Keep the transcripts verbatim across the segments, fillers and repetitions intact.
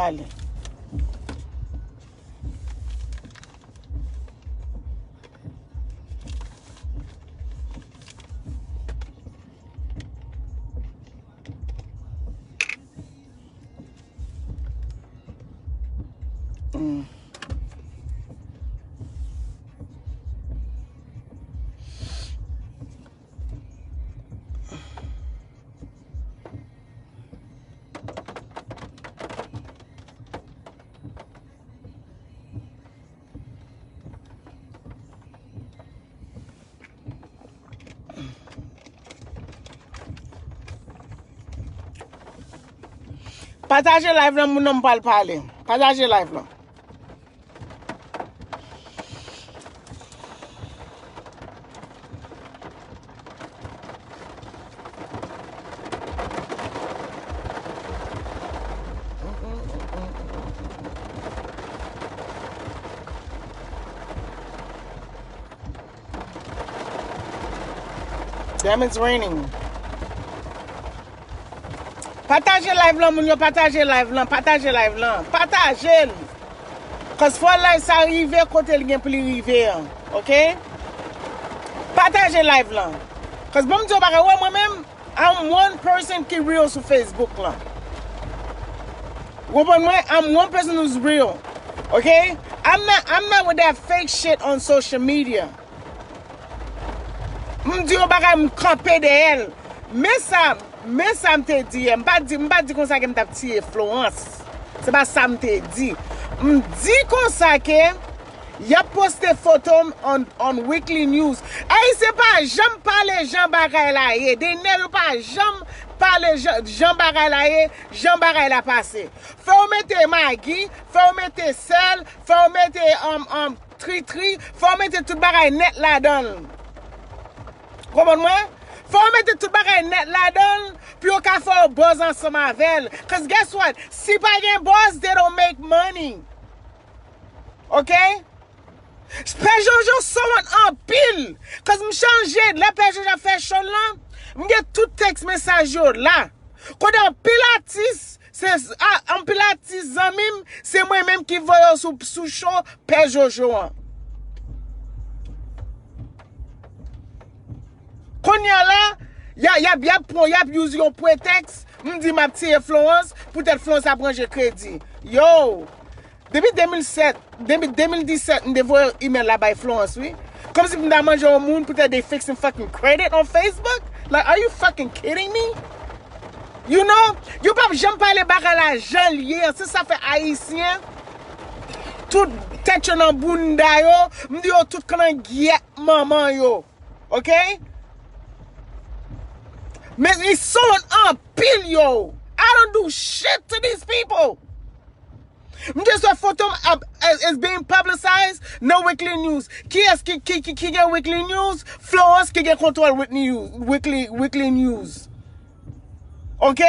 pale. Mm. Pataje live lan, moun nan m pral pale. Pataje live lan. Damn, it's raining. Pataje live lan, moun yo, pataje live lan, pataje live lan, pataje l. Cause fò live sa rive kote l gen pou li rive an, ok? Pataje live lan. Cause bon, m di w bagay, wè mwen menm, I'm one person ki real sou Facebook lan. Ou konprann mwen? I'm one person who's real, ok? I'm not, I'm not with that fake shit on social media. M di yon bagay, m kanpe dèyè l. Men sa, men sa m te di yè. M pa di, m pa di konsa ke m t ap tiye Florence. Se pa sa m te di. M di konsa ke y ap poste foto m on, on weekly news. Ayisyen pa janm pale jan bagay la ye. They never pa janm pale jan, jan bagay la ye, jan bagay la pase. Fò w mete magi, fò w mete sèl, fò w mete, um, um, tritri, fò w mete tout bagay nèt ladan l. Konprann mwen? Fò w mete tout bagay nèt ladan l pou yo ka fè w buzz ansanm avè l. Cause guess what? Si pa gen buzz, they don't make money. Ok? Pè Jojo sowont anpil. Cause m chanje, lè Pè Jojo ap fè show l lan, m gen tout tèks mesaj yo la. Kote anpil atis, se, a, anpil atis zanmi m, se mwen menm ki voye yo sou, sou show Pè Jojo an. Kounye a la, y a, y ap, y ap pran, y ap use yon pretèks, m di m ap tiye Florence, poutèt Florence ap ranje kredi. Yo! Depi de mil sèt, depi de mil disèt, m te voye email la bay Florence, wi. Kòmsi pou m ta manje yon moun poutèt they fixing fucking credit on Facebook? Like, are you fucking kidding me? You know, yo p ap janm pale bagay la jan l ye an, se sa fè Ayisyen, tout tèt yo nan bounda yo, m di yo tout k nan gyèt manman yo. Ok? Men, li sowont anpil, yo. I don't do shit to these people. M just wè foto m ap, is, is being publicized nan weekly news. Kiyès ki, ki, ki, ki gen weekly news? Florence ki gen kontwòl weekly news, weekly, weekly news. Ok?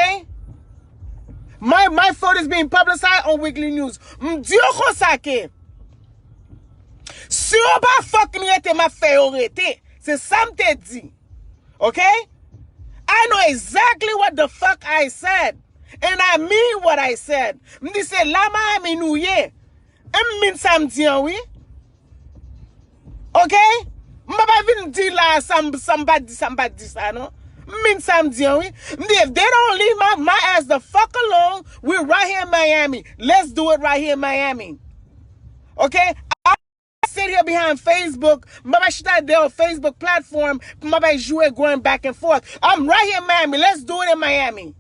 My, my photo is being publicized on weekly news. M di yo konsa ke si yo pa fucking rete, m ap fè yo rete. Se sa m te di. Ok? I know exactly what the fuck I said. And I mean what I said. M di se la Miami nou ye. E m mean sa m di an, wi. Ok? M pa pa vin di la sa m, sa m pa di, sa m pa di sa, non. M mean sa m di an, wi. M di, if they don't leave my, my ass the fuck alone, we right here in Miami. Let's do it right here in Miami. Ok? Sit here behind Facebook. M pa pa chita dèyè Facebook platform pou m pa pa jwe going back and forth. I'm right here in Miami. Let's do it in Miami.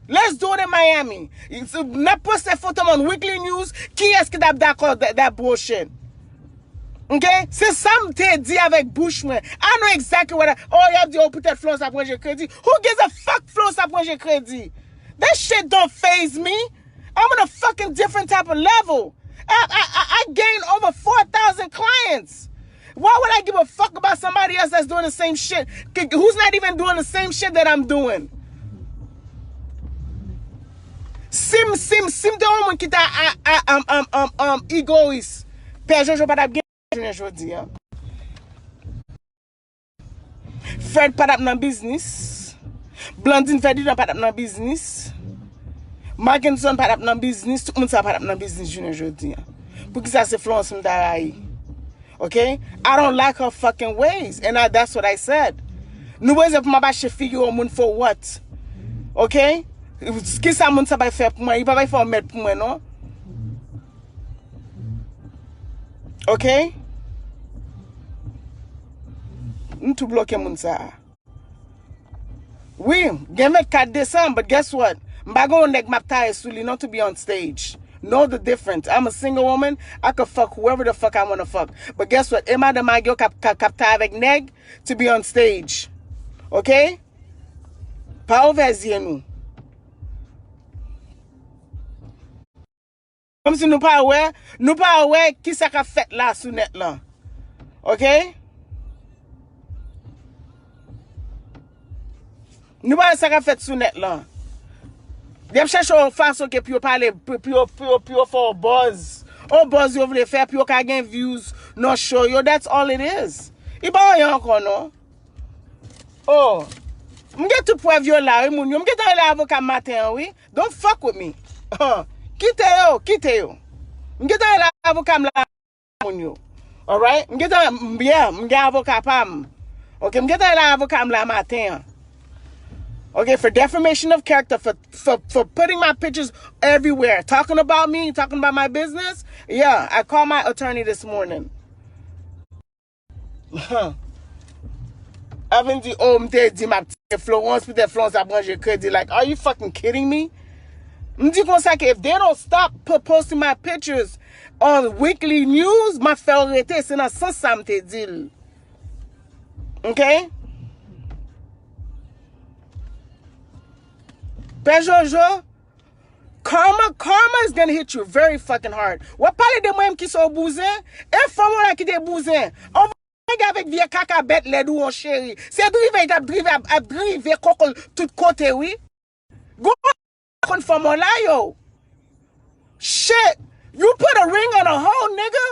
Let's do it in Miami. N ap poste foto m on weekly news. Kiyès ki t ap dakò that, that bullshit? Ok? Se sa m te di avèk bouch mwen. I know exactly what I, oh, y ap di, oh, poutèt Florence ap ranje kredi. Who gives a fuck Florence ap ranje kredi? That shit don't faze me. I'm on a fucking different type of level. I, I, I, I gained over four thousand clients. Why would I give a fuck about somebody else that's doing the same shit? K-, who's not even doing the same shit that I'm doing? Si m, si m, si m te yon moun ki ta a, a, um, um, um, um, egoist, Pè Jojo pa t ap gen jounen jodi a. Fred pa t ap nan biznis. Blandine Ferdinand pa t ap nan biznis. Mackenson pa t ap nan biznis, tout moun sa pa t ap nan biznis jounen jodi a. Poukisa se Florence m ta rayi? Ok? I don't like her fucking ways, and I, that's what I said. Nou bezwen pou m ap achte figi yon moun for what? Ok? Kisa moun sa bay fè pou mwen? Li pa bay fè yon mèd pou mwen, non? Ok? M tou bloke moun sa a. Wi, gen vennkat desanm, but guess what? M pa gen yon nèg m ap taye sou li non to be on stage. Know the difference. I'm a single woman. I could fuck whoever the fuck I wanna fuck. But guess what? E madan Magyo k ap, k ap, k ap taye avèk nèg to be on stage. Ok? Pa ouvè zye nou. Kòmsi nou pa wè, nou pa wè kisa k ap fèt la sou nèt lan. Ok? Nou pa wè sa k ap fèt sou nèt lan. Y ap chèche yon fason ke pou yo pale, pou, pou yo, pou yo, pou yo fè yon buzz. Yon buzz yo vle fè, pou yo ka gen views nan show yo. That's all it is. Li pa anyen ankò, non. Oh, m gen tout prèv yo la, wi, moun yo. M gentan rele avoka m maten an, wi. Don't fuck with me. Kite yo, kite yo. M gentan rele avoka m la, moun yo. Alright? M gentan, m, yeah, m gen avoka pa m. Ok, m gentan rele avoka m la maten an. Ok, for defamation of character, for, for, for putting my pictures everywhere, talking about me, talking about my business. Yeah, I called my attorney this morning. Ap vin di, oh, m te di m ap tiye Florence, poutèt Florence ap ranje kredi. Like, are you fucking kidding me? M di konsa ke if they don't stop po- posting my pictures on weekly news, m ap fè yo rete. Se nan sans sa m te di l. Ok? Pè Jojo, karma, karma is gonna hit you very fucking hard. W ap pale de mwen menm ki se yon bouzen? E fanm ou la ki te bouzen. Yon nèg avèk vye kaka bèt lèd ou yon cheri. Se drive, li t ap drive, ap, ap drive koko l tout kote, wi. Gon konn fanm ou la, yo. Shit. You put a ring on a hoe, nigga.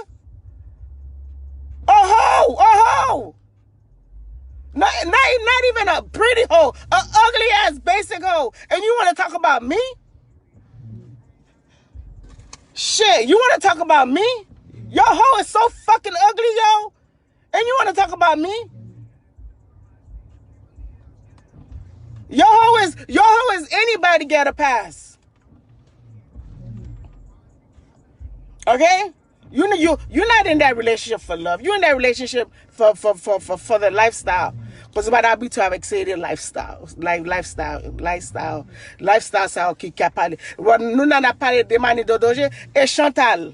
A hoe, a hoe. Not, not, not even a pretty hoe, a ugly ass basic hoe. And you wanna talk about me? Shit, you wanna talk about me? Your hoe is so fucking ugly, yo. And you wanna talk about me? Your hoe is, your hoe is anybody get a pass. Okay? You, you, you're not in that relationship for love. You're in that relationship for, for, for, for, for the lifestyle. Paske w pa t abitye avèk seri de lifestyle, like, lifestyle, lifestyle, lifestyle sa yo ki, ki ap pale. Nou nan ap pale de Manny Dodoje e Chantal.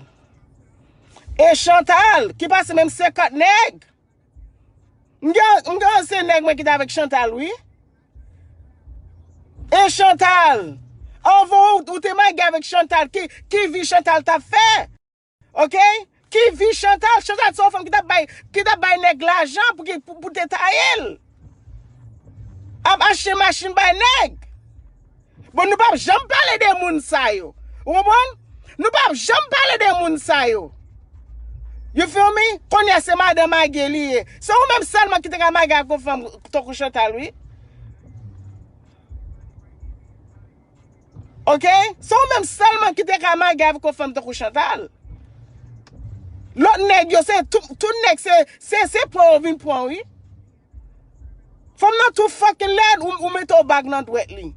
E Chantal, ki pase menm senkant nèg. M gen, m gen ansyen nèg mwen ki t avèk Chantal, wi. E Chantal. Anvan ou, ou te mage avèk Chantal, ki, ki vi Chantal t ap fè? Ok? Ki vi Chantal? Chantal se yon fanm ki t ap bay, ki t ap bay nèg lajan pou ki, pou, pou te taye l. Ap achte machin bay nèg. Bon, nou p ap janm pale de moun sa yo. Ou konprann? Nou p ap janm pale de moun sa yo. You feel me? Kounye a se madan mage li ye. Se ou menm sèlman ki te ka mage ak yon fanm tankou Chantal, wi. Ok? Se ou menm sèlman ki te ka mage avèk yon fanm tankou Chantal. Lòt nèg yo, se tout, tout nèg, se, se, se pran yo vin pran, wi. Fanm nan too fucking lèd, ou, ou mete yon bag nan dwèt li.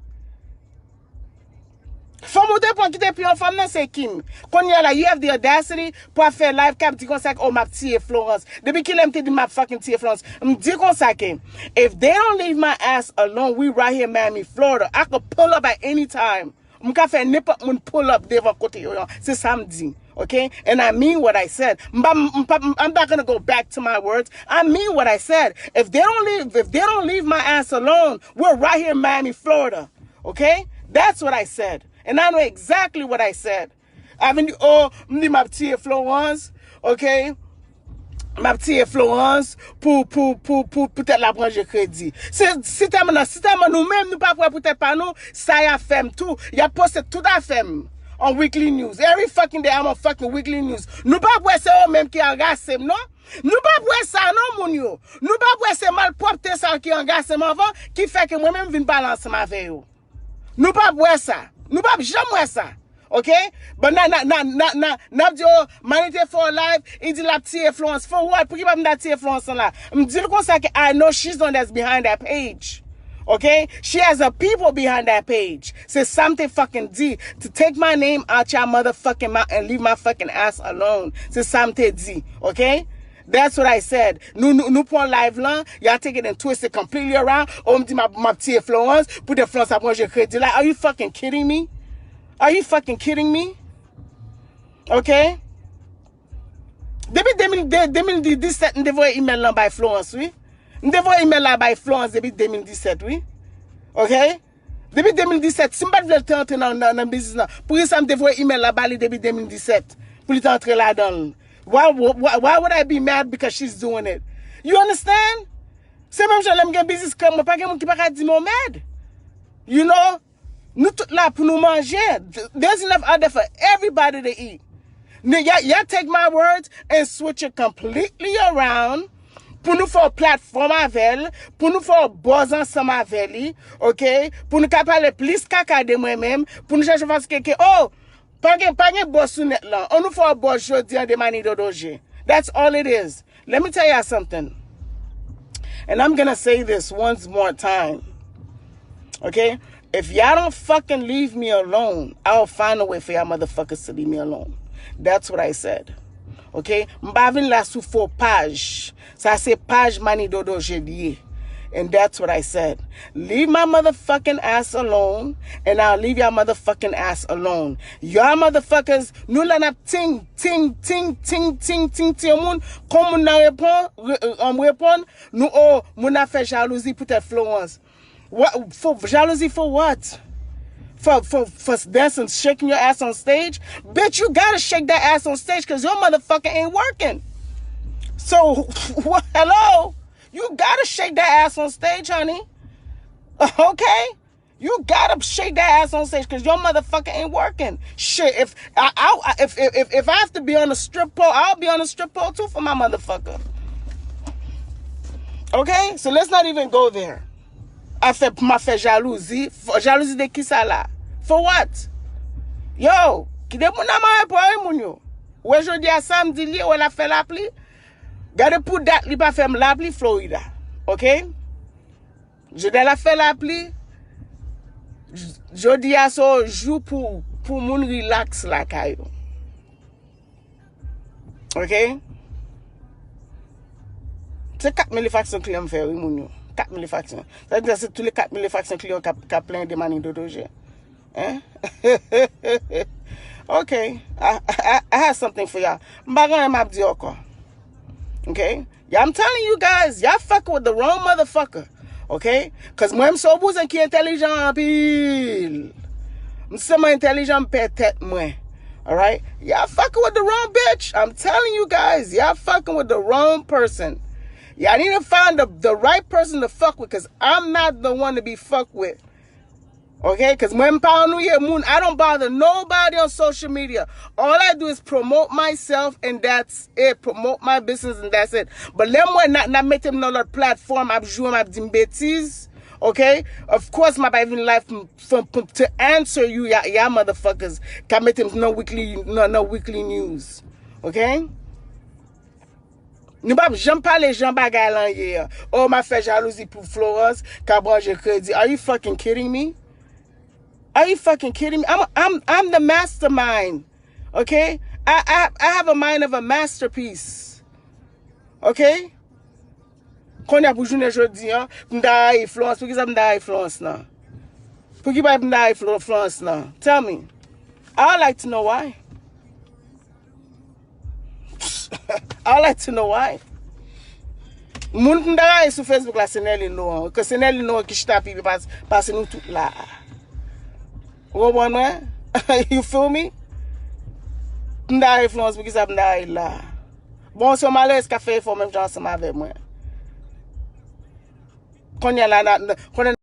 Fanm ou te pran ki te pi yon fanm nan, se Kim. Kounye a la, you have the audacity pou ap fè live k ap di konsa ke, oh, m ap tiye Florence. Depi kilè m te di m ap fucking tiye Florence? M di konsa ke, if they don't leave my ass alone, we right here Miami, Florida. I could pull up at any time. M ka fè nenpòt moun pull up devan kote yo an. Se sa m di. Ok? And I mean what I said. M pa, m pa, I'm not gonna go back to my words. I mean what I said. If they don't leave, if they don't leave my ass alone, we're right here in Miami, Florida. Ok? That's what I said. And I know exactly what I said. Avin di, oh, m di m ap tiye Florence, ok? M ap tiye Florence pou, pou, pou, pou, poutèt l ap ranje kredi. Se, si tèlman nan, si tèlman nou menm, nou pa prè pou tèt pa nou, sa y ap fè m tou. Y ap poste tout afè m on weekly news. Every fucking day I'm on fucking weekly news. Nou pa prè se yo menm ki angase m, non? Nou pa prè sa, non, moun yo. Nou pa prè se malpwòpte sa yo ki angase m anvan, ki fè ke mwen menm vin pale ansanm avè yo. Nou p ap wè sa. Nou p ap janm wè sa. Ok? But na, na, na, na, na, n ap di, oh, Manny te fè yon live, li di l ap tiye Florence. For what? Pou ki pa m ta tiye Florence lan la? M di l konsa ke I know she's the one that's behind that page. Ok? She has a people behind that page. Se sa m te fucking di. To take my name out your motherfucking mouth and leave my fucking ass alone. Se sa m te di. Ok? That's what I said. Nou, nou, nou pran live lan, y'all take it and twist it completely around. Oh, m di m ap, m ap tiye Florence, poutèt Florence ap ranje kredi la. Are you fucking kidding me? Are you fucking kidding me? Ok? Depi de mil, de, de mil disèt, m te voye email lan bay Florence, wi. M te voye email la bay Florence depi de mil disèt, wi. Ok? Depi de mil disèt, si m pa t vle l te antre nan, nan, nan biznis lan, poukisa m te voye email la ba li depi de mil disèt pou li te antre ladan l? Why, why, why would I be mad because she's doing it? You understand? Se menm jan lè m gen biznis krèm, mwen pa gen moun ki pa ka di m yon mèd. You know? Nou tout la pou nou manje. There's enough out there for everybody to eat. Now, y'all, y'all take my words and switch it completely around pou nou fè yon platfòm avè l, pou nou fè yon buzz ansanm avè li, ok? Pou nou ka pale plis kaka de mwen menm, pou nou chèche fason ke, ke, oh, pa gen, pa gen buzz sou nèt lan. An nou fè yon buzz jodi an de Manny Dodoje. That's all it is. Let me tell y'all something. And I'm gonna say this once more time. Ok? If y'all don't fucking leave me alone, I'll find a way for y'all motherfuckers to leave me alone. That's what I said. Ok? M pa vin la sou fo paj. Sa se paj Manny Dodoje li ye. And that's what I said. Leave my motherfucking ass alone, and I'll leave y'all motherfucking ass alone. Y'all motherfuckers, nou la n ap ting, ting, ting, ting, ting, ting, ting, moun, kon moun nan reponn, re-, um, reponn, nou, oh, moun nan fè jalouzi poutèt Florence. What, for, jalouzi for what? For, for, for dancing, shaking your ass on stage? Bitch, you gotta shake that ass on stage 'cause your motherfucker ain't working. So, what, hello? You gotta shake that ass on stage, honey. Okay? You gotta shake that ass on stage 'cause your motherfucker ain't working. Shit, if I, I, if, if, if, if I have to be on a strip pole, I'll be on a strip pole too for my motherfucker. Okay? So let's not even go there. A fè, m a fè jalouzi. F-, jalouzi de kisa la? For what? Yo, kite moun nan mare pwa wi, moun yo. Ou wè jodi a samdi li ye, ou wè l ap fè lapli. Gade pou dat li pa fè m lapli Florida. Ok? Jodi a l ap fè lapli. J-, jodi a se yon jou pou, pou moun relax lakay yo. Ok? Se kat mil fraksyon kliyan m fè, wi, moun yo. Kat mil fraksyon. Sa vle di se tou le kat mil fraksyon kliyan k ap, k ap plenyen de Manny Dodoje. Hein? Ok. I, I, I have something for y'all. M pa gen anyen m ap di ankò. Ok? Yeah, I'm telling you guys, y'all fucking with the wrong motherfucker. Ok? 'Cause mwen, m se yon bouzen ki entèlijan anpil. M se mwen entèlijan, m pè tèt mwen. Alright? Y'all fucking with the wrong bitch. I'm telling you guys, y'all fucking with the wrong person. Y'all need to find the, the right person to fuck with, 'cause I'm not the one to be fucked with. Ok? 'Cause mwen, m pa annuiye moun. I don't bother nobody on social media. All I do is promote myself and that's it. Promote my business and that's it. But lè m wè n ap, n ap mete m nan lòt platfòm, ap joure m, ap di m betiz. Ok? Of course, m ap vin live m, f-, f-, to answer you, y'all, y'all motherfuckers. K ap mete m nan weekly, nan, nan weekly news. Ok? Nou p ap janm pale jan bagay lan ye a. Oh, m ap fè jalouzi pou Florence, k ap ranje kredi. Are you fucking kidding me? Are you fucking kidding me? I'm, I'm, I'm the mastermind. Ok? I, I, I have a mind of a masterpiece. Ok? Kounye a pou jounen jodi a, pou m ta rayi Florence, poukisa pou m ta rayi Florence lan? Pou ki bagay pou m ta rayi Flo-, Florence lan? Tell me. I would like to know why. I would like to know why. Moun pou m ta rayi sou Facebook la, se Nerlin Laurent. Ke se Nerlin Laurent ki chita pi byen pas-, pase nou tout la a. Ou konprann mwen? You feel me? Pou m ta rayi Florence, poukisa pou m ta rayi l la? Bon, se yon malerèz k ap fè efò menm jan ansanm avè mwen. Kounye a la, na, na, konnen